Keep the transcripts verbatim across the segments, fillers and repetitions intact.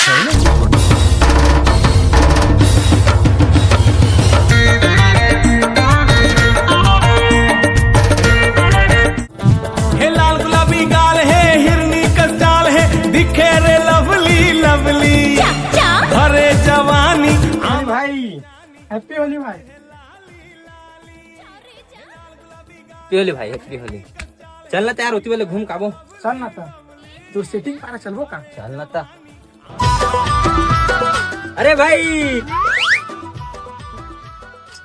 हे लाल गुलाबी गाल हे, हिरनी कस चाल हे, दिखे रे लवली लवली। भरे जवानी। भाई, हैप्पी होली भाई। हैप्पी होली भाई, हैप्पी होली। चल ना त यार, ओती वाले घूम काबो। चल ना त। तो सेटिंग पारा चलबो का? चल ना त। अरे भाई,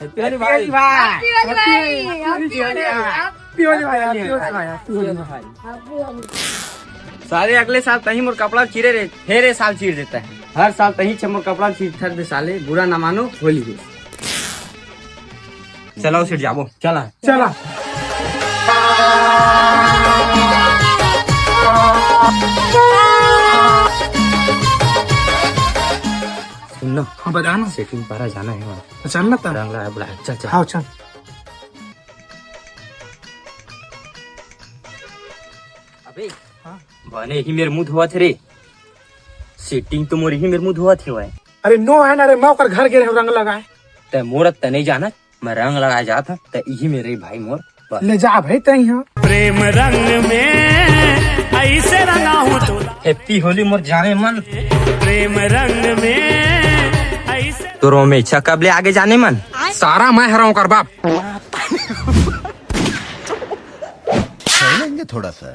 हैप्पी होली भाई। हैप्पी होली भाई। हैप्पी होली भाई। हैप्पी होली भाई। हैप्पी होली भाई। हैप्पी होली भाई। साले अगले साल तहीं मोर कपड़ा चीरे रे, फेर ए साल चीर देता है। हर साल तहीं छे मोर कपड़ा चीर थर दे साले, बुरा ना मानो, होली है। चलाओ सेठ जाबो। चला। चला। सुन ना। हाँ, बता ना। सेटिंग पारा जाना है वहाँ। चल ना तब। रंग लगा बुला। चल, चल। हाँ, चल। अबे, हाँ। बने ही मेर मुंह धोवत हे रे। सेटिंग तो मोर ही मेर मुंह धोवत हे भाई। अरे नो है ना रे, मैं ओकर घर गे रहे रंग लगाए। ते मोर त नहीं जानत, मैं रंग लगाए जात हूँ, ते इही मेरे भाई मोर। बस। ले जा भाई तै यहाँ। प्रेम रंग में ऐसे रंगा हूँ तोला। हैप्पी होली मोर जाने मन। प्रेम रंग में ऐसे। तोरो में इच्छा कब ले आगे जाने मन। सारा मैं हराऊं कर बाप। खेलेंगे थोड़ा सा।